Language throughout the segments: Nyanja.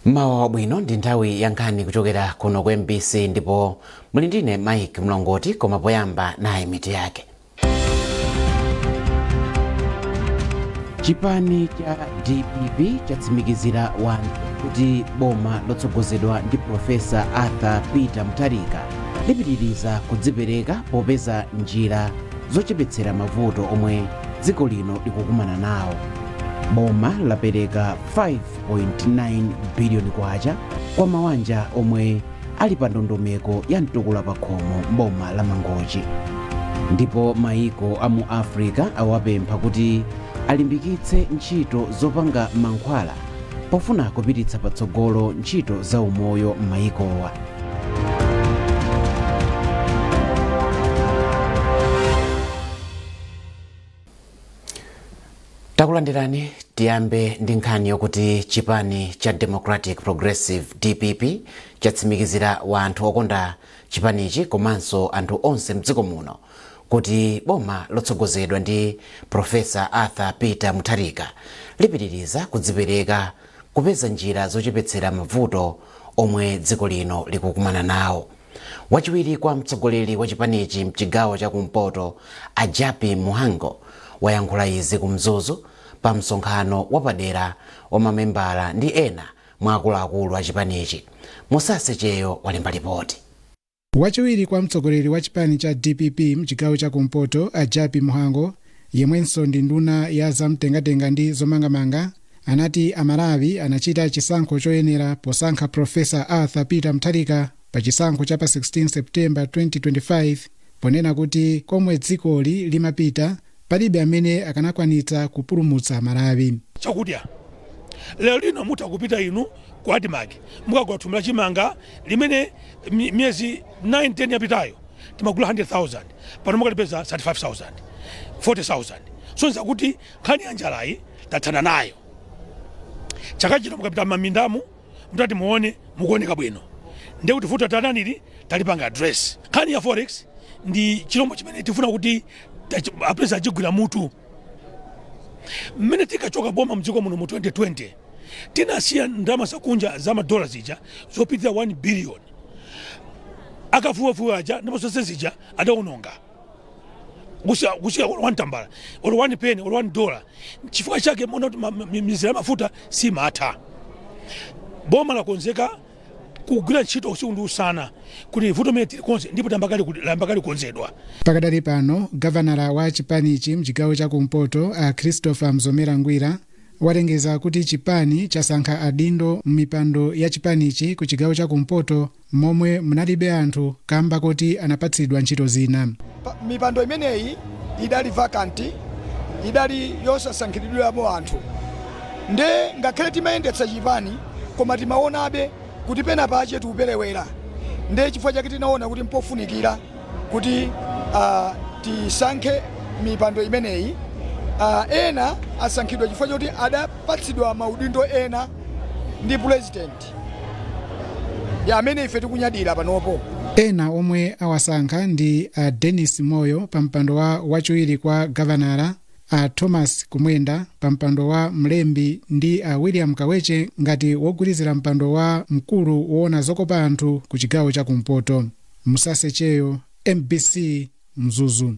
Mmawa wabwino, ndi nthawi ya nkhani kuchokera kuno ku MBC ndipo muli ndine Mike Mlongoti, koma poyamba nayi mitu yake. Chipani cha DPP chatsimikizira wanthu kuti boma lotsogozedwa ndi Profesa Arthur Peter Mutharika lipitiriza kudzipereka popeza njira zochepetsera mavuto omwe dziko lino likukumana nawo. Boma lapereka 5.9 biliyoni kwacha kwa mawanja omwe ali pa ndondomeko ya mtukula pakhomo m'boma la Mangochi. Ndipo mayiko a mu Africa awapempha kuti alimbikitse ntchito zopanga mankhwala pofuna kupititsa patsogolo ntchito za umoyo m'mayikowa. Takulandirani. Tiyambe ndi nkhani yokuti chipani cha Democratic Progressive, DPP, chatsimikizira wanthu okonda chipanichi komanso anthu onse mdziko muno kuti boma lotsogozedwa ndi Profesa Arthur Peter Mutharika lipitiriza kudzipereka kupeza njira zochepetsera mavuto omwe dziko lino likukumana nawo. Wachiwiri kwa mtsogoleri wa chipanichi mchigawo cha kumpoto, a Jappie Mhango, wayankhula izi ku Mzuzu pa msonkhano wapadera wa mamembala ndi ena mwa akuluakulu a chipanichi. Musase Cheyo walemba ripoti. Wachiwiri kwa mtsogoleri wa chipani cha DPP mchigawo cha kumpoto, a Jappie Mhango, yemwenso ndi nduna ya zamtengatenga ndi zomangamanga, anati Amalawi anachita chisankho choyenera posankha Profesa Arthur Peter Mutharika pa chisankho cha pa 16 September 2025, ponena kuti komwe dzikoli limapita palibe amene akanakwanitsa kupulumutsa Malawi. Chakudya lero lino, mutha kupita inu ku ADMARC, mukagula thumba la chimanga limene miyezi 9 10 yapitayo timagula 100,000, pano mukalipeza 35,000, 40,000. Sonza kuti nkhani ya njalayi tathana nayo. Chaka chino mukapita m'mamindamu, mutati muone, mukuoneka bwino. Ndiye kuti vuto tananili talipanga address. Nkhani ya forex ndi chilombo chimene tifuna kuti apeza achigwira mutu. Mmene tikachoka boma mdziko muno mu 2020, tinasiya ndalama zakunja za madola zija zopitirira 1 billion. Akafuwafuwa aja ndipo zonse zija adawononga, kusiya olo 1 tambala, olo 1 penny, olo 1 dollar. Chifukwa chake muona kuti mizere ya mafuta simatha. Boma lakonzeka kugwira ntchito usiku ndi usana kuti vuto mene tilikonze, ndipo layamba kale kukonzedwa. Pakadali pano, gavanala wa chipanichi mchigawo cha kumpoto, a Christopher Mzomera Ngwira, walengeza kuti chipani chasankha adindo m'mipando ya chipanichi ku chigawo cha kumpoto momwe munalibe anthu kamba kuti anapatsidwa ntchito zina. Mipando imeneyi idali vacant, idali yosasankhiridwiramo anthu. Nde ngakhale timayendetsa chipani, koma timaonabe kuti pena pache tikuperewera. Nde chifukwa chake tinaona kuti mpofunikira kuti tisankhe mipando imeneyi. Ena asankhidwa chifukwa choti adapatsidwa maudindo ena ndi president ya amene ife tikunyadira panopo. Ena omwe awasankha ndi a Dennis Moyo pa mpando wa wachiwiri kwa gavanala, a Thomas Kumwenda pa mpando wa mlembi ndi a William Kaweche ngati wogwirizira mpando wa mkulu woona zokopa anthu ku chigawo cha kumpoto. Musase Cheyo, MBC, Mzuzu.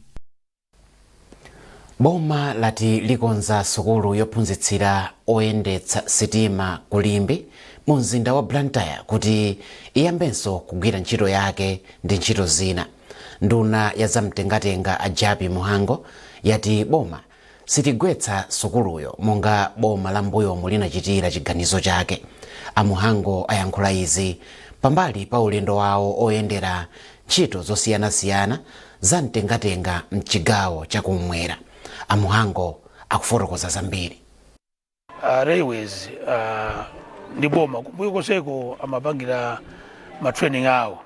Boma lati likonza sukulu yophunzitsira oyendetsa sitima ku Limbe mu mzinda wa Blantyre kuti iyambenso kugwira ntchito yake ndi ntchito zina. Nduna ya zamtengatenga, a Jappie Mhango, yati boma siligwetsa sukuluyo monga boma la mbuyomu linachitira chiganizo chake. A Mhango ayankhula izi pambali pa ulendo wawo oyendera ntchito zosiyanasiyana za mtengatenga mchigawo chakummwera. A Mhango akufotokoza zambiri. Railways ndi boma kumbuyo koseko amapangira ma training awo,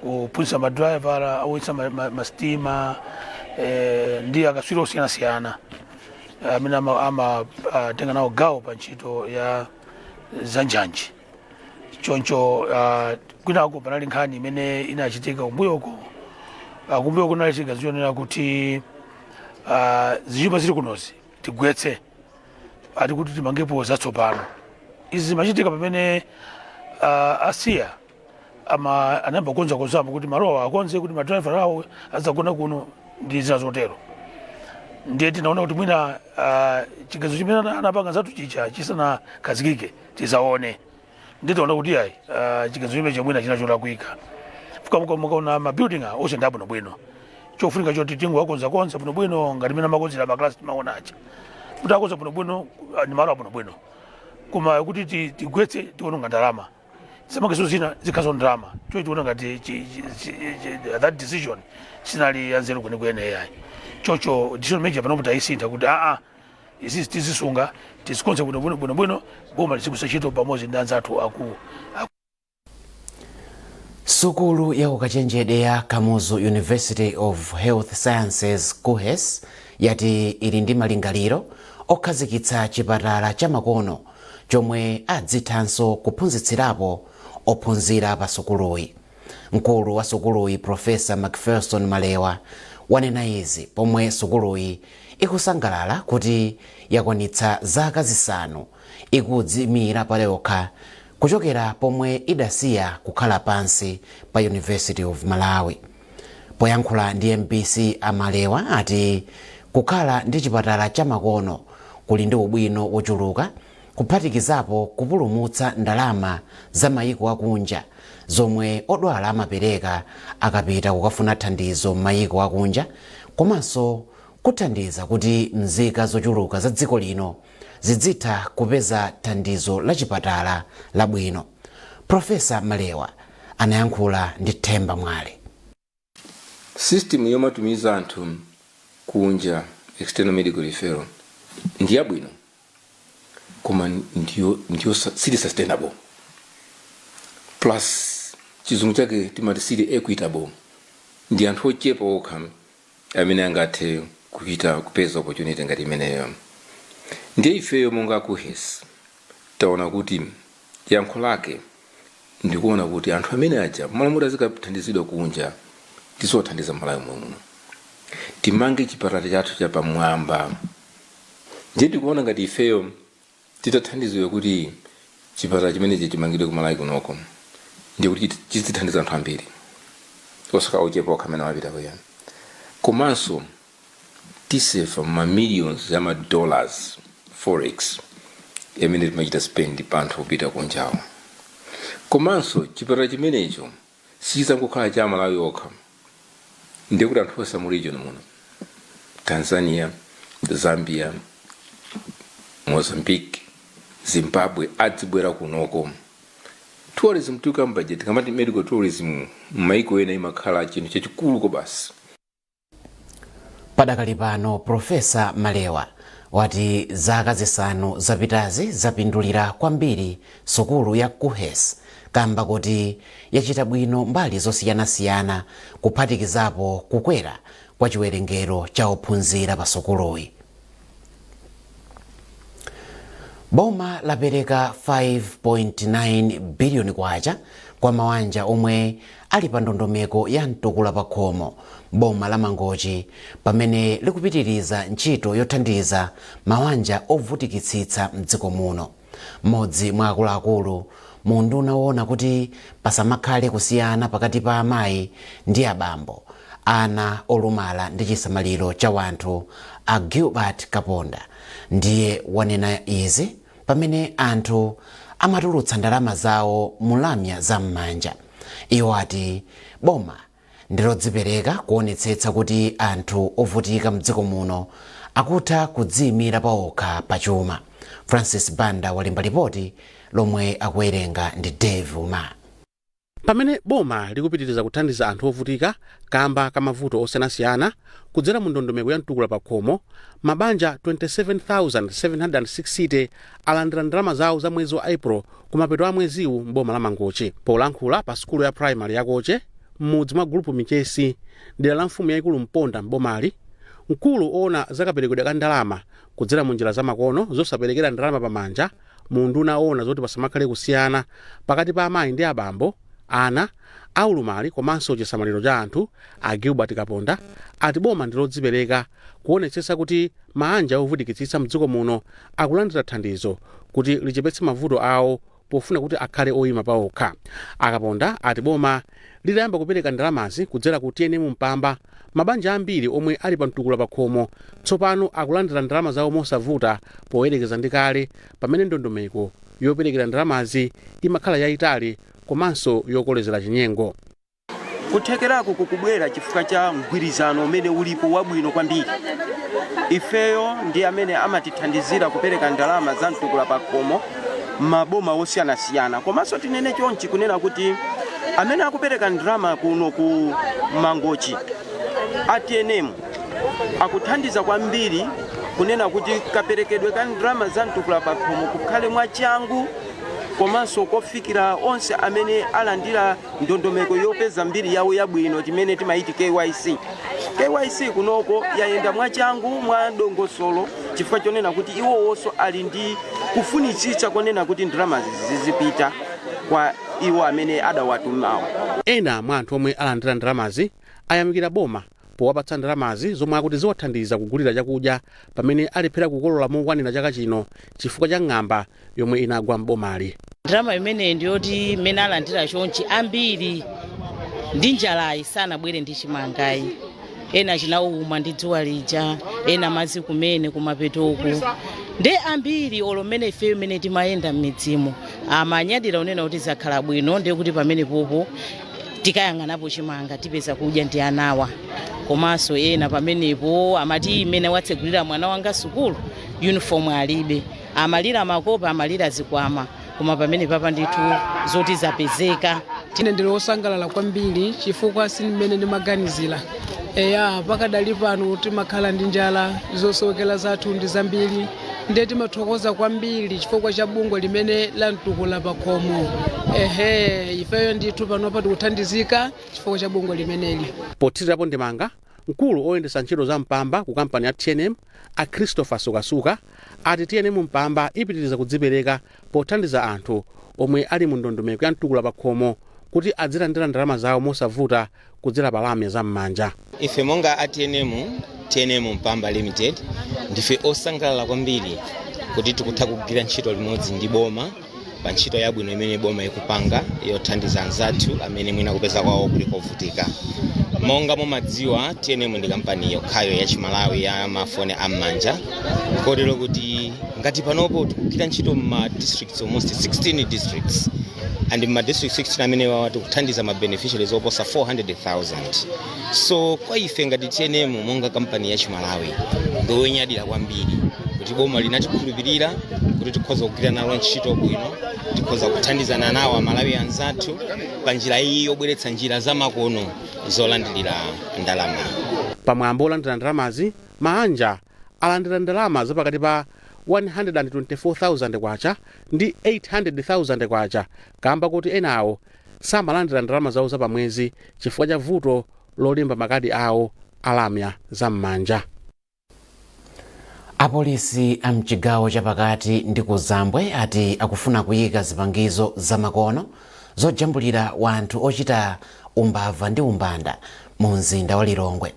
kuphunzitsa ma driver oyendetsa masitima ndi akatswiri osiyanasiyana amene amatenga nawo gawo pa ntchito ya zanjanji. Choncho kwinako panali nkhani imene inachitika kumbuyoko. Kumbuyoko kunali chiganizo chonena kuti zinyumba zili kunozi tigwetse, ati kuti timangepo zatsopano. Izi zimachitika pamene asiya ama anayamba kukonzakonzamo kuti malowa akonze kuti madraiva awo azagona kuno ndi zina zotero. Ndiye tinaona kuti mwina chiganizo chimene anapanga zathu chicha chisanakhazikike tizaone. Ndiye tiona kuti ayi, chiganizo chimene chomwina china cholakwika. Fuka mukaona ma building a onse ndi abwinobwino, chofunika choti tingowakonzakonza bwinobwino ngati mene amakonzera maklasi timaona aja kuti akonza bwinobwino, ndi malo abwinobwino. Koma kuti tigwetse tiononga ndalama, tisamangeso zina zikhazo ndalama. Cho tiona ngati that decision sinali yanzeru kwenikweni yayi. Chocho decision major panopo tayisintha kuti aa, izizi tizisunga, tizikonze bwinobwino bwinobwino, boma lizigwiritsa ntchito pamodzi ndi anzathu aku. Sukulu ya ukachenjede ya Kamuzu University of Health Sciences, KUHeS, yati ili ndi malingaliro okhazikitsa chipatala chamakono chomwe adzithanso kuphunzitsirapo ophunzira pa sukuluyi. Mkulu wa sukuluyi, Profesa Macpherson Malewa, wanena izi pomwe sukuluyi ikusangalala kuti yakwanitsa zaka 5 ikudziyimira payokha kuchokera pomwe idasiya kukhala pansi pa University of Malawi. Poyankhula ndi MBC, Amalewa ati kukhala ndi chipatala chamakono kuli ndi ubwino wochuluka, kuphatikizapo kupulumutsa ndalama za mayiko akunja zomwe odwala amapereka akapita kukafuna thandizo m'mayiko akunja, komanso kuthandiza kuti nzika zochuluka za dziko lino zidzitha kupeza thandizo la chipatala labwino. Profesa Malewa anayankhula ndi Themba Mwale. System yomatumiza anthu kunja, external medical referral, ndi yabwino koma ndiyo sili sustainable, plus chizungu chake timati sili equitable. Ndi anthu ochepa okha amene angathe kuchita kupeza opportunity ngati imeneyo. Ndiye ifeyo monga KUHeS taona kuti yankho lake ndikuona kuti anthu amene aja malamulo azikathandizidwa kunja, tizothandiza Malawi muno, timange chipatala chathu chapamwamba. Ndiye tikuona ngati ifeyo titathandizidwa kuti chipatala chimenechi chimangidwe ku Malawi kunoko, ndiye kuti chizithandiza anthu ambiri osaka ochepa okha amene amapita kuya, komanso tisefa ma millions ya ma dollars forex imene timachita spend pa anthu kupita kunjawo. Komanso chipatala chimenecho sichizangokhala cha Malawi okha, ndiye kuti anthu onse mu region muno, Tanzania, Zambia, Mozambique, Zimbabwe, adzibwera kunoko. Tourism tikamba, tikamati medical tourism, m'maiko ena imakhala chinthu chachikulu basi. Padakali pano, Profesa Malewa wati zaka 5 zapitazi zapindulira kwambiri sukulu ya KUHeS kamba kuti yachita bwino mbali zosiyanasiyana, kuphatikizapo kukwera kwa chiwerengero cha ophunzira pa sukuluyi. Boma lapereka 5.9 biliyoni kwacha kwa mawanja omwe ali pa ndondomeko ya mtukula pa khomo boma la Mangochi, pamene likupitiriza ntchito yothandiza mawanja ovutikitsitsa mdziko muno. Mmodzi mwa akuluakulu mu nduna woona kuti pasamakhale kusiyana pakati pa amayi ndi abambo, ana olumala ndi chisamaliro cha wanthu, a Gilbert Kaponda, ndiye wanena izi pamene anthu amatulutsa ndalama zawo mulamya za m'manja. Iwo ati boma ndilodzipereka kuonetsetsa kuti anthu ovutika mdziko muno akutha kudziyimira paokha pachuma. Francis Banda walemba ripoti lomwe akuwerenga ndi Dave Uma. Pamene boma likupitiriza kuthandiza anthu ovutika kamba ka mavuto osiyanasiyana kudzera mu ndondomeko ya mtukula pa khomo, mabanja 27,760 alandira ndalama zawo za mwezi wa April kumapeto a mweziwu mboma la Mangochi. Polankhula pa sukulu ya primary yakoche m'mudzi mwa Gulupu Michesi, dera la mfumu yayikulu Mponda mbomali, mkulu oona zakaperekedwe ka ndalama kudzera mu njira zamakono zosaperekera ndalama pamanja mu nduna oona zoti pasamakhale kusiyana pakati pa amayi ndi abambo, Ana, aulumali komanso chisamaliro cha anthu, a Gilbert Kaponda, ati boma ndi lodzipereka kuonetsetsa kuti maanja ovutikitsitsa mdziko muno akulandira thandizo kuti lichepetse mavuto awo pofuna kuti akhale oyima paokha. Akaponda ati boma litayamba kupereka ndalamazi kudzera ku TNM Mpamba, mabanja ambiri omwe ali pa mtukula pakhomo tsopano akulandira ndalama zawo mosavuta poyerekeza ndi kale pamene ndondomeko yoperekera ndalamazi imakhala yayitali komanso yokolezera chinyengo. Kuthekerako kukubwera chifukwa cha mgwirizano umene ulipo wabwino kwambiri. Ifeyo ndi amene amatithandizira kupereka ndalama za mtukula pakhomo maboma osiyanasiyana. Komanso tinene chonchi, kunena kuti amene akupereka ndalama kuno ku Mangochi, a TNM, akuthandiza kwambiri kunena kuti kaperekedwe ka ndalama za mtukula pakhomo kukhale mwachangu komanso kofikira onse amene alandira ndondomeko yopeza mbiri yawo yabwino, timene timayiti KYC. KYC kunoko yayenda mwachangu, mwa dongosolo, chifukwa chonena kuti iwowonso ali ndi kufunitsitsa konena kuti ndalamazi zizipita kwa iwo amene adawatumawo. Ena mwa anthu omwe alandira ndalamazi ayamikira boma powapatsa ndalamazi zomwe akuti ziwathandiza kugulira chakudya pamene alephera kukolola mokwanira chaka chino chifukwa cha ng'amba yomwe inagwa m'bomali. Ndalama imeneyi ndiyoti mmene alandira chonchi, ambiri ndi njalayi sanabwere ndi chimangayi. Ena chinawuma ndi dzuwa lija, ena madzi kumene kumapetoku. Ndi ambiri olo mmene ifeyo mmene timayenda m'midzimo amanyadira unena kuti zakhala bwino, ndiye kuti pamene popo tikayang'anapo chimanga, tipeza kudya ndi anawa. Komanso ena pamenepo amati imene watsegulira mwana wanga sukulu, uniform alibe, amalira makopa, amalira zikwama, koma pamene papa ndithu zoti zapezeka. Ine ndili wosangalala kwambiri chifukwa sindimene ndimaganizira. Eya, pakadali pano timakhala ndi njala, zosowekera zathu ndi zambiri, ndiye timathokoza kwambiri chifukwa cha bungwe limene la mtukula pakhomo. Ehe, ifeyo ndithu panopa tikuthandizika chifukwa cha bungwe limeneli. Pothirirapo ndemanga, mkulu oyendetsa ntchito za Mpamba ku kampani ya TNM, a Christopher Sukasuka, ati TNM Mpamba ipitiriza kudzipereka pothandiza anthu omwe ali mu ndondomeko ya mtukula pakhomo kuti adzilandira ndalama zawo mosavuta kudzera pa lamya za m'manja. Ife monga a TNM, TNM Mpamba Limited, ndife osangalala kwambiri kuti tikutha kugwira ntchito limodzi ndi boma pa ntchito yabwino imene boma ikupanga yothandiza anzathu amene mwina kupeza kwawo kuli kovutika. Monga mumadziwa, TNM ndi kampani yokhayo ya Chimalawi ya mafoni am'manja, kotero kuti ngati panopo tikugwira ntchito ma districts, almost 16 districts, and ma district 16 amenewa tikuthandiza ma beneficiaries oposa 400,000. So kwa ife ngati TNM, monga kampani ya Chimalawi, ndiwonyadira kwambiri kuti boma linatikhulupirira kuti tikhoza kugwira nalo ntchito bwino, tikhoza kuthandizana nawo Amalawi anzathu pa njira iyi yobweretsa njira zamakono zolandirira ndalama. Pamwambo olandira ndalamazi, maanja alandira ndalama zapakati pa 124,000 kwacha ndi 800,000 kwacha, kamba kuti enawo samalandira ndalama zawo zapamwezi chifukwa cha vuto lolimba makadi awo alamya zam'manja. Apolisi a mchigawo chapakati ndi kuzambwe ati akufuna kuyika zipangizo zamakono zojambulira wanthu ochita umbava ndi umbanda mu mzinda wa Lilongwe.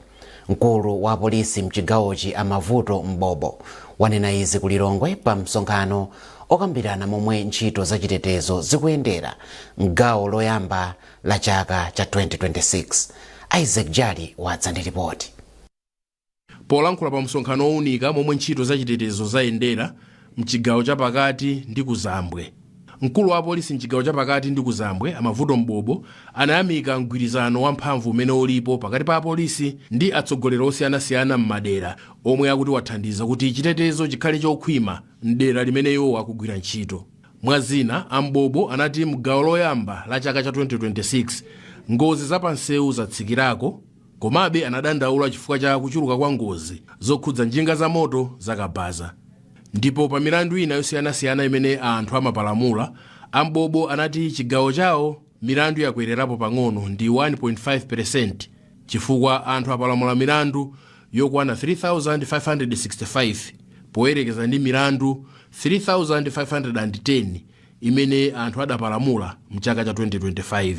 Mkulu wa polisi mchigawochi, Amavuto Mbobo, wanena izi ku Lilongwe pa msonkhano okambirana momwe ntchito zachitetezo zikuyendera mgawo loyamba la chaka cha 2026. Isaac Jali wadza ndi ripoti. Polankhula pa msonkhano owunika momwe ntchito zachitetezo zayendera mchigawo chapakati ndi kuzambwe, mkulu wa apolisi mchigawo chapakati ndi kuzambwe, Amavuto Mbobo, anayamika mgwirizano wamphamvu umene ulipo pakati pa apolisi ndi atsogoleri osiyanasiyana m'madera, omwe akuti wathandiza kuti chitetezo chikhale chokhwima mdera limene iwo akugwira ntchito. Mwazina, Ambobo anati mgawo loyamba la chaka cha 2026 ngozi zapansewu zatsikirako, komabe anadandaula chifukwa cha kuchuluka kwa ngozi zokhudza njinga za moto zakabaza. Ndipo pa milandu ina yosiyanasiyana imene anthu amapalamula, Ambobo anati chigawo chawo milandu yakwererapo pang'ono ndi 1.5, chifukwa anthu apalamula milandu yokwana 3565 poyerekeza ndi milandu 3510 imene anthu adapalamula mchaka cha 2025.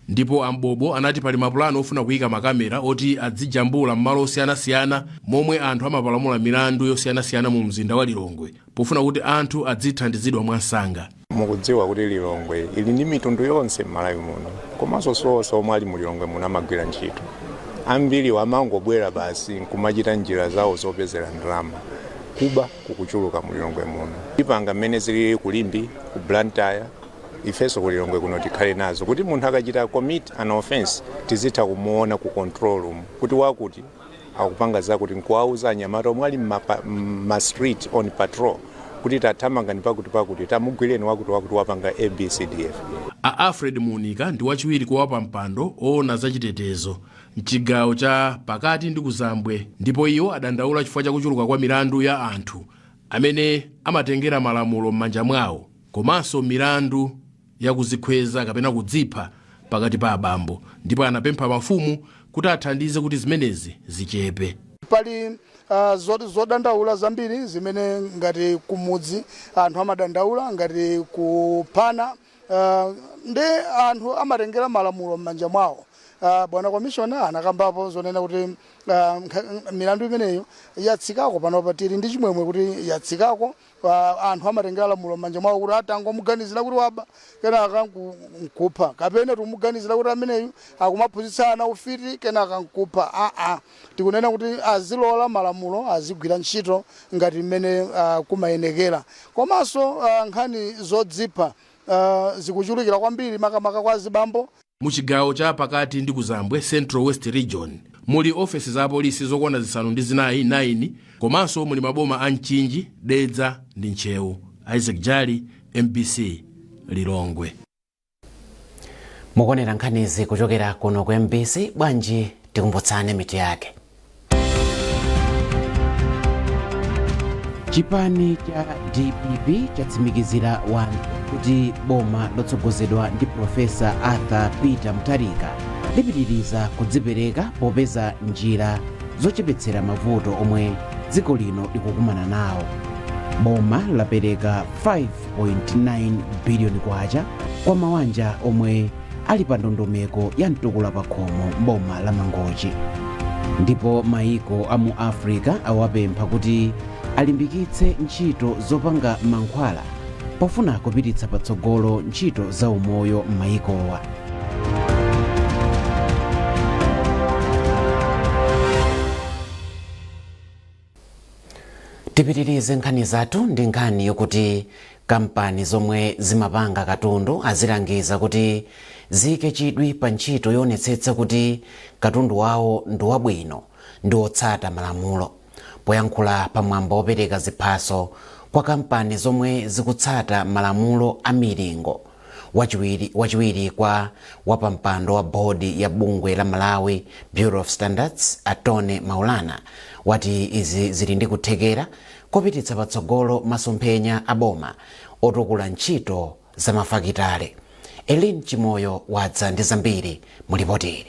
Ndipo ambobo anati pali mapulani ofuna kuyika makamera oti adzijambula m'malo osiyanasiyana momwe anthu amapalamula milandu yosiyanasiyana mu mzinda wa Lilongwe, pofuna kuti anthu adzithandizidwa mwansanga. Mukudziwa kuti Lilongwe ili ndi mitundu yonse m'Malawi muno, komanso sonse omwe ali mu Lilongwe muno amagwira ntchito. Ambiri amangobwera basi nkumachita njira zawo zopezera ndalama. Kuba kukuchuluka mu Lilongwe muno. Tipanga mmene zilili ku Limbe, ku Blantyre, ifenso ku Lilongwe kuno tikhale nazo, kuti munthu akachita commit an offense tizitha kumuona ku control room kuti wakuti akupanga zakuti, nkuwauza anyamata omwe ali mma street on patrol kuti tathamangani pakuti pakuti, tamugwireni wakuti wakuti, wapanga ABCDF. A Alfred Munika ndi wachiwiri kwa wapampando oona zachitetezo mchigawo cha pakati ndi kuzambwe, ndipo iwo adandaula chifukwa chakuchuluka kwa milandu ya anthu amene amatengera malamulo m'manja mwawo, komanso milandu yakuzikhweza kapena kudzipha pakati pa abambo, ndipo anapempha mafumu kuti athandize kuti zimenezi zichepe. Pali zodandaula zambiri zimene ngati kumudzi anthu amadandaula, ngati kuphana, ndi anthu amatengera malamulo m'manja mwawo. Bwana commissioner anakambapo zonena kuti milandu imeneyo yatsikako. Panopa tili ndi chimwemwe kuti yatsikako. Anthu amatengera lamulo m'manja mwawo kuti atangomuganizira kuti waba, kenaka nkupha, kapena tumuganizira kuti ameneyu akumaphunzitsa ana ufiti, kenaka nkupha. Aa, tikunena kuti azilola malamulo azigwira ntchito ngati mmene kumayenekera. Komanso nkhani zodzipha zikuchulukira kwambiri, makamaka kwa azibambo. Mu chigawo cha pakati ndi kuzambwe, Central West Region, muli ofesi za apolisi zokwana 4, 9, komanso muli maboma a Mchinji, Dedza ndi Ntcheu. Isaac Jali, MBC, Lilongwe. Mukuonera nkhanizi kuchokera kuno ku MBC. Bwanji tikumbutsane mitu yake? Chipani cha DPP chatsimikizira wanthu kuti boma lotsogozedwa ndi Profesa Arthur Peter Mutharika lipitiriza kudzipereka popeza njira zochepetsera mavuto omwe dziko lino likukumana nawo. Boma lapereka 5.9 biliyoni kwacha kwa mawanja omwe ali pa ndondomeko ya mtukula pakhomo mboma la Mangochi. Ndipo maiko a mu Africa awapempha kuti alimbikitse ntchito zopanga mankhwala pofuna kupititsa patsogolo ntchito za umoyo m'mayikowa. Tipitirize nkhani zathu ndi nkhani yokuti kampani zomwe zimapanga katundu azilangiza kuti ziyike chidwi pa ntchito yoonetsetsa kuti katundu wawo ndi wabwino ndi wotsata malamulo. Poyankhula pamwambo wopereka ziphaso kwa kampani zomwe zikutsata malamulo a milingo, wachiwiri kwa wapampando wa bodi ya bungwe la Malawi Bureau of Standards, a Tony Maulana, wati izi zili ndi kuthekera kopititsa patsogolo masomphenya a boma otukula ntchito za mafakitale. Elin Chimoyo wadza ndi zambiri mu ripoti ili.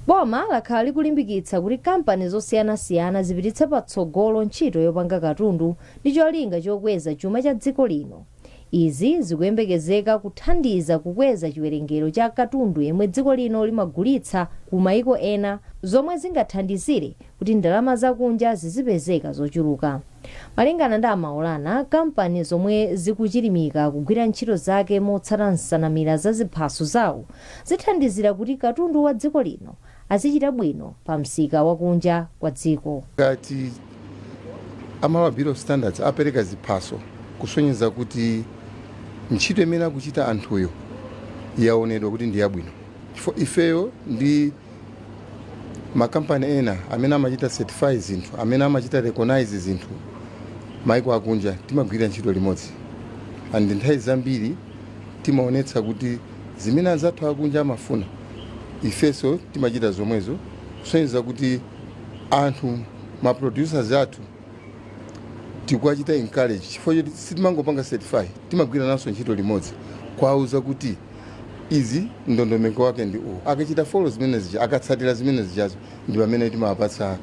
Boma lakhala likulimbikitsa kuti kampani zosiyanasiyana zipititse patsogolo ntchito yopanga katundu ndi cholinga chokweza chuma cha dziko lino. Izi zikuyembekezeka kuthandiza kukweza chiwerengero cha katundu yemwe dziko lino limagulitsa ku maiko ena, zomwe zingathandizire kuti ndalama zakunja zizipezeka zochuluka. Malingana ndi a Maulana, kampani zomwe zikuchilimika kugwira ntchito zake motsata nsanamira za ziphaso zawo zithandizira kuti katundu wa dziko lino azichita bwino pa msika wakunja kwa dziko. Ngati a Malawi Bureau of Standards apereka ziphaso kusonyeza kuti ntchito imene akuchita anthuyo yaonedwa kuti ndi yabwino, chifukwa ifeyo ndi makampani ena amene amachita certify zinthu, amene amachita recognize zinthu maiko akunja, timagwira ntchito limodzi, and nthawi zambiri timaonetsa kuti zimene anzathu akunja amafuna ifenso timachita zomwezo, kusonyeza kuti anthu, ma producers athu, tikuwachita encourage, chifukwa choti sitimangopanga certify, timagwira naso ntchito limodzi kwauza kuti izi ndondomeko wake ndi uwu. Akachita follow zimene zija, akatsatira zimene zijazo, ndi pamene timawapatsa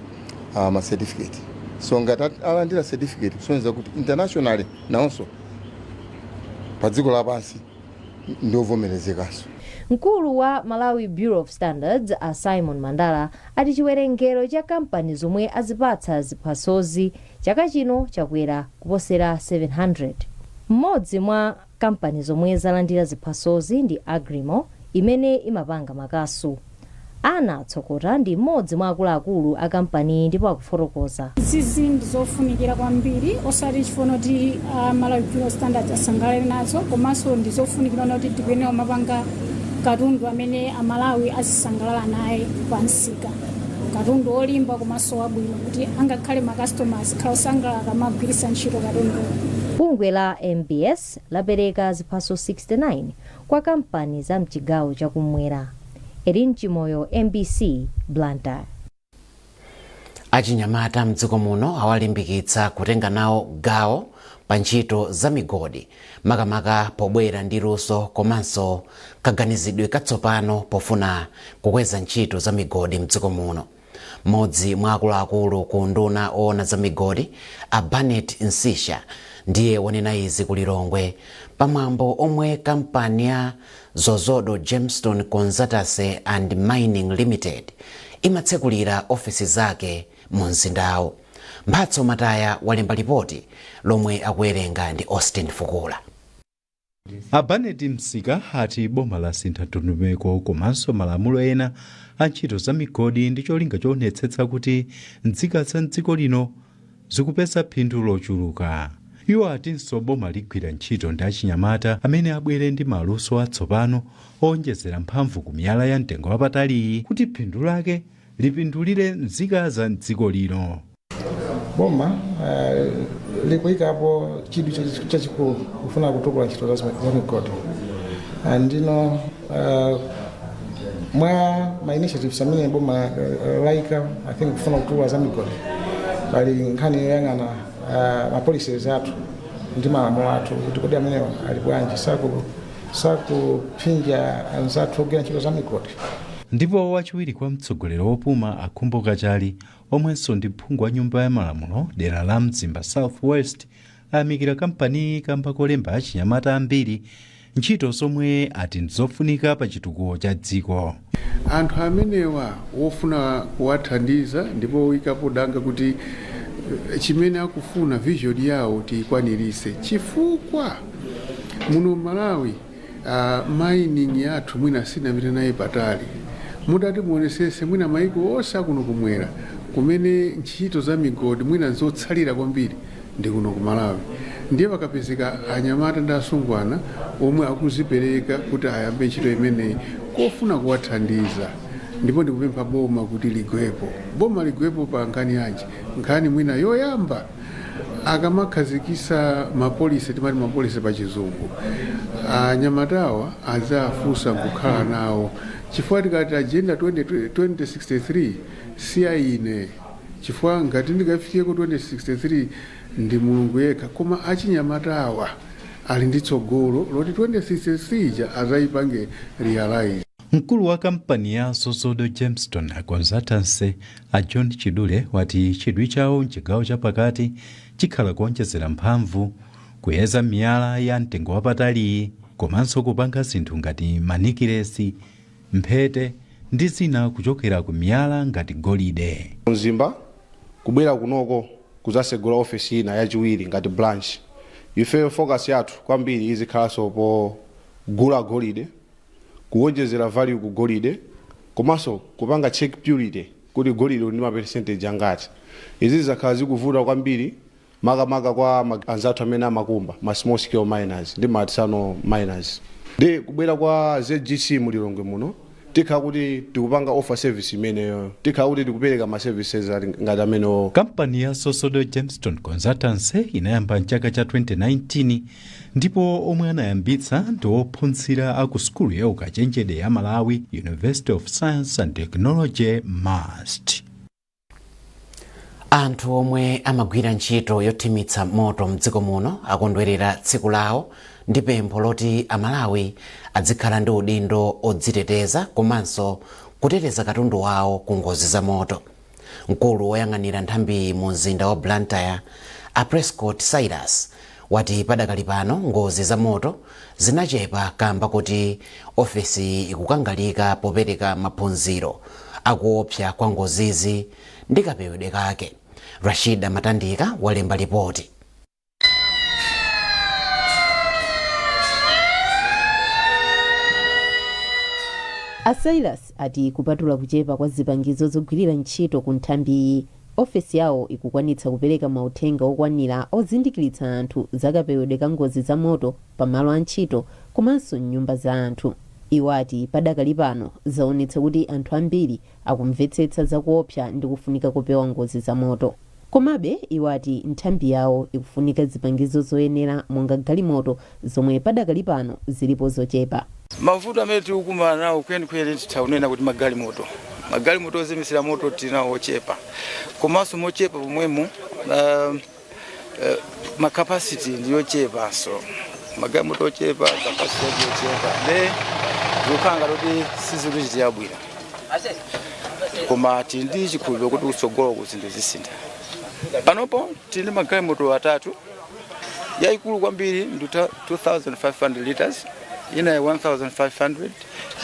ma certificate. So ngati alandira certificate, kusonyeza kuti internationally nawonso pa dziko lapansi Ndiovomerezekanso. Mkulu wa Malawi Bureau of Standards, a Simon Mandala, ati chiwerengero cha kampani zomwe azipatsa ziphasozi chaka chino chakwera kuposera 700. Mmodzi mwa kampani zomwe zalandira ziphasozi ndi Agrimo, imene imapanga makasu. Ana Tsokota ndi mmodzi mwa akuluakulu a kampani ndipo akufotokoza. Izizi ndi zofunikira kwambiri, osati chifukwa kuti Malawi Bureau of Standards asangalale nazo, komanso ndi zofunikira kuti tikuyenera kumapanga katundu amene Amalawi azisangalala naye pa msika, katundu olimba komanso wabwino, kuti angakhale ma customers khala osangalala akamagwiritsa ntchito katundu. Bungwe la MBS lapereka ziphaso 69 kwa kampani za mchigawo chakumwera. Erin Chimoyo, MBC, Blantyre. Achinyamata mdziko muno awalimbikitsa kutenga nawo gawo pa ntchito za migodi, makamaka pobwera ndi luso komanso kaganizidwe katsopano pofuna kukweza ntchito za migodi mdziko muno. Mmodzi mwa akuluakulu ku nduna oona za migodi, a Barnet Msisha, ndiye wanena izi ku Lilongwe pamwambo omwe kampani ya Zozodo Gemstone Consultancy and Mining Limited imatsekulira ofesi zake mu mzindawo. Mphatso Mataya walemba lipoti lomwe akuwerenga ndi Austin Fukula. A Barnet Msika ati boma lasintha ndondomeko komanso malamulo ena a ntchito za migodi ndi cholinga choonetsetsa kuti nzika za mdziko lino zikupeza phindu lochuluka. Iwo atinso boma ligwira ntchito ndi achinyamata amene abwere ndi maluso atsopano owonjezera mphamvu ku miyala ya mtengo wapataliyi kuti phindu lake lipindulire nzika za mdziko lino. Boma likuyikapo chidwi chachikulu kufuna kutukula ntchito za migodi. Ndino mwa ma initiatives amene boma laika, I think, kufuna kutukula za migodi, pali nkhani yoyang'ana ma policies athu ndi malamulo athu, kuti kodi amenewa ali bwanji, sakuphinja anzathu ogwira ntchito za migodi. Ndipo wachiwiri kwa mtsogoleri wopuma, a Khumbo Kachali, omwenso ndi phungu wa Nyumba ya Malamulo dera la Mzimba South West, ayamikira kampaniyi kamba kolemba achinyamata ambiri ntchito zomwe ati ndizofunika pa chitukuko cha dziko. Anthu amenewa wofuna kuwathandiza ndipo uyikapo danga kuti chimene akufuna, vision yawo, tiyikwanirise, chifukwa muno Malawi mining yathu mwina sinapite naye patali. Mudati muonesese, mwina maiko onse akuno kumwera kumene ntchito za migodi mwina zotsalira kwambiri ndi kuno ku Malawi. Ndiye pakapezeka anyamata ndi asungwana omwe akuzipereka kuti ayambe ntchito imeneyi, kofuna kuwathandiza. Ndipo ndikupempha boma kuti ligwepo, boma ligwepo pa nkhani yanji? Nkhani mwina yoyamba, akamakhazikisa ma policy, timati ma policy pa Chizungu, anyamatawa azafunsa nkukhala nawo, chifukwa tikati Agenda 20, 2063 si aine, chifukwa ngati ndikafikeko 2063 ndi Mulungu yekha, koma achinyamatawa ali ndi tsogolo loti 2063 ja azayipange realize. Mkulu wa kampani ya Zozodo Gemstone Consultancy, a John Chidule, wati chidwi chawo mchigawo chapakati chikhala kuonjezera mphamvu, kuyeza miyala ya mtengo wapataliyi, komanso kupanga zinthu ngati manikilesi, mphete ndi zina kuchokera ku miyala ngati golide. Mzimba kubwera kunoko kuzasegula ofesi ina yachiwiri ngati branch, ifeyo focus yathu kwambiri izikhalanso pogula golide, kuwonjezera value ku golide, komanso kupanga check purity kuti golide uli ndi ma percentage angati. Izi zizakhala zikuvuta kwambiri, makamaka kwa anzathu amene amakumba, ma small scale miners ndi ma artisanal miners. Ndi kubwera kwa ZGC mulilongwe muno, tikhala kuti tikupanga offer service imeneyo, tikhala kuti tikupereka ma services ngati amenewo. Kampani ya Zozodo Gemstone Consultancy inayamba mchaka cha 2019, ndipo omwe anayambitsa ndi ophunzira a ku sukulu ya ukachenjede ya Malawi University of Science and Technology, MUST. Anthu omwe amagwira ntchito yothimitsa moto mdziko muno akondwerera tsiku lawo ndi pempho loti Amalawi adzikhala ndi udindo odziteteza komanso kuteteza katundu wawo ku ngozi za moto. Mkulu woyang'anira nthambi mu mzinda wa Blantyre, a Prescott Cyrus, Wati padakali pano ngozi za moto zinachepa kamba kuti ofesi ikukangalika popereka maphunziro akuopsa kwa ngozizi ndi kapewedwe kake. Rashida Matandika walemba ripoti. A Silas ati kupatula kuchepa kwa zipangizo zogwirira ntchito ku nthambiyi, ofesi yawo ikukwanitsa kupereka mauthenga okwanira ozindikiritsa anthu zakapewedwe ka ngozi za moto pamalo a ntchito komanso mnyumba za anthu. Iwo ati padakali pano zaonetsa kuti anthu ambiri akumvetsetsa zakuopsa ndi kufunika kupewa ngozi za moto. Komabe iwo ati nthambi yawo ikufunika zipangizo zoyenera monga galimoto zomwe padakali pano zilipo zochepa. Mavuto amene tikukumana nawo kwenikweni, titha kunena kuti magalimoto ozimisira moto tinawo ochepa, komanso mochepa pomwemo ma capacity ndiyochepanso. Magalimoto ochepa, capacity ndiyochepa, nde zikukhala ngati kuti sizikuchitira bwino, koma tili ndi chikhulupiriro kuti kutsogolo zinthu zisintha. Panopo tili ndi magalimoto atatu. Yayikulu kwambiri ndi 2500 liters, inayo 1500,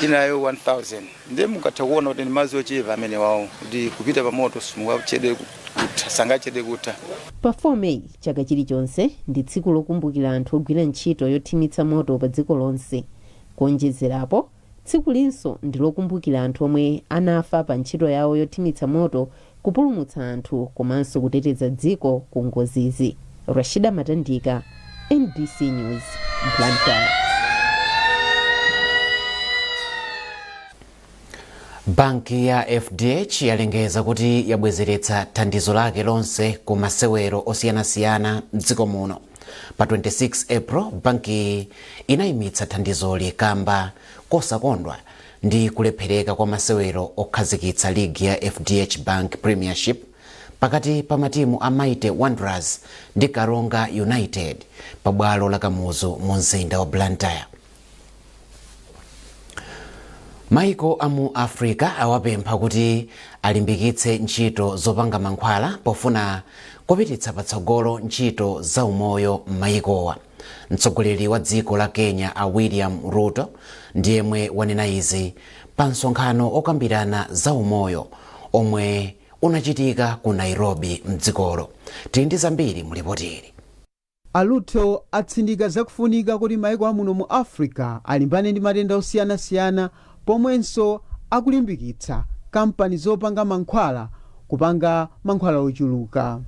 inayo 1000. Ndiye mungatha kuona kuti ndi madzi ochepa amene wawo kuti kupita pa moto simungachedwe kutha, sangachedwe kutha. Pa 4 Meyi chaka chilichonse ndi tsiku lokumbukira anthu ogwira ntchito yothimitsa moto pa dziko lonse. Kuonjezerapo, tsiku linso ndi lokumbukira anthu omwe anafa pa ntchito yawo yothimitsa moto, kupulumutsa anthu komanso kuteteza dziko ku ngozizi. Rashida Matandika, MBC News, Blantyre. Banki ya FDH yalengeza kuti yabwezeretsa thandizo lake lonse ku masewero osiyanasiyana mdziko muno. Pa 26 April banki inayimitsa thandizoli kamba kosakondwa ndi kulephereka kwa masewero okhazikitsa ligi ya FDH Bank Premiership pakati pa matimu a Mighty Wanderers ndi Karonga United pa bwalo la Kamuzu mu mzinda wa Blantyre. Maiko amu Africa awapempha kuti alimbikitse ntchito zopanga mankhwala pofuna kupititsa patsogolo ntchito za umoyo m'mayikowa. Mtsogoleri wa dziko la Kenya a William Ruto ndiyemwe wanena izi pa msonkhano okambirana za umoyo omwe unachitika ku Nairobi mdzikolo. Tili ndi zambiri mu ripoti ili. A Ruto atsindika zakufunika kuti maiko amuno mu Africa alimbane ndi matenda osiyanasiyana, pomwenso akulimbikitsa kampani zopanga mankhwala kupanga mankhwala ochuluka.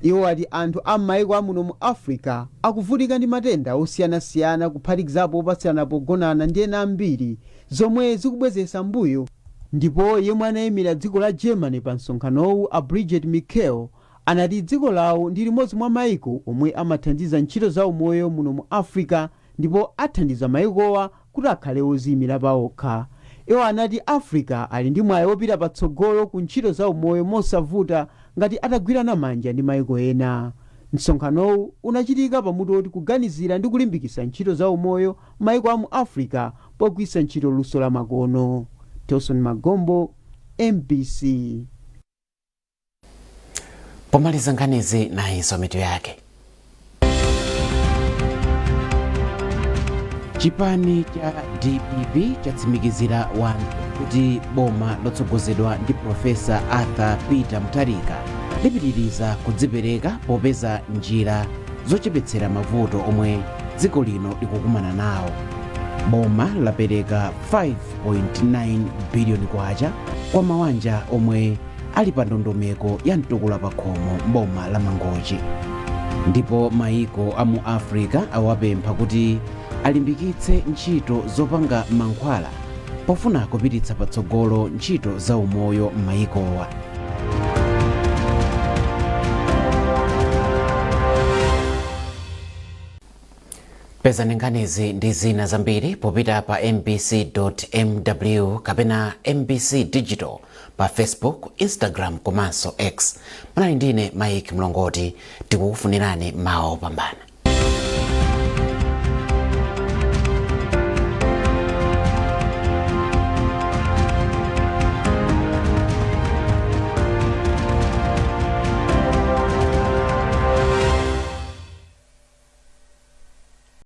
Iwo ati anthu a m'maiko amuno mu Africa akuvutika ndi matenda osiyanasiyana, kuphatikizapo opatsirana pogonana ndi ena ambiri, zomwe zikubwezesa mbuyo. Ndipo yemwe anayimira dziko la Germany pa msonkhanowu, a Bridget Michael, anati dziko lawo ndi limodzi mwa maiko omwe amathandiza ntchito za umoyo muno mu Africa, ndipo athandiza maikowa kuti akhale oziyimira paokha. Iwo anati Africa ali ndi mwayi wopita patsogolo ku ntchito za umoyo mosavuta ngati atagwirana manja ndi maiko ena. Msonkhanowu unachitika pamutu woti kuganizira ndi kulimbikitsa ntchito za umoyo maiko a mu Africa pogwiritsa ntchito luso la makono. Tilson Magombo, MBC. Pomaliza nkhanizi, nayinso mitu yake. Chipani cha DPP chatsimikizira wanthu kuti boma lotsogozedwa ndi Profesa Arthur Peter Mutharika lipitiriza kudzipereka popeza njira zochepetsera mavuto omwe dziko lino likukumana nawo. Boma lapereka 5.9 biliyoni kwacha kwa mawanja omwe ali pa ndondomeko ya mtukula pa khomo mboma la Mangochi. Ndipo maiko a mu Africa awapempha kuti alimbikitse ntchito zopanga mankhwala pofuna kupititsa patsogolo ntchito za umoyo m'mayikowa. Pezani nkhanizi ndi zina zambiri popita pa mbc.mw kapena MBC Digital pa Facebook, Instagram komanso X. Munali ndine Mike Mlongoti. Tikukufunirani mawa opambana.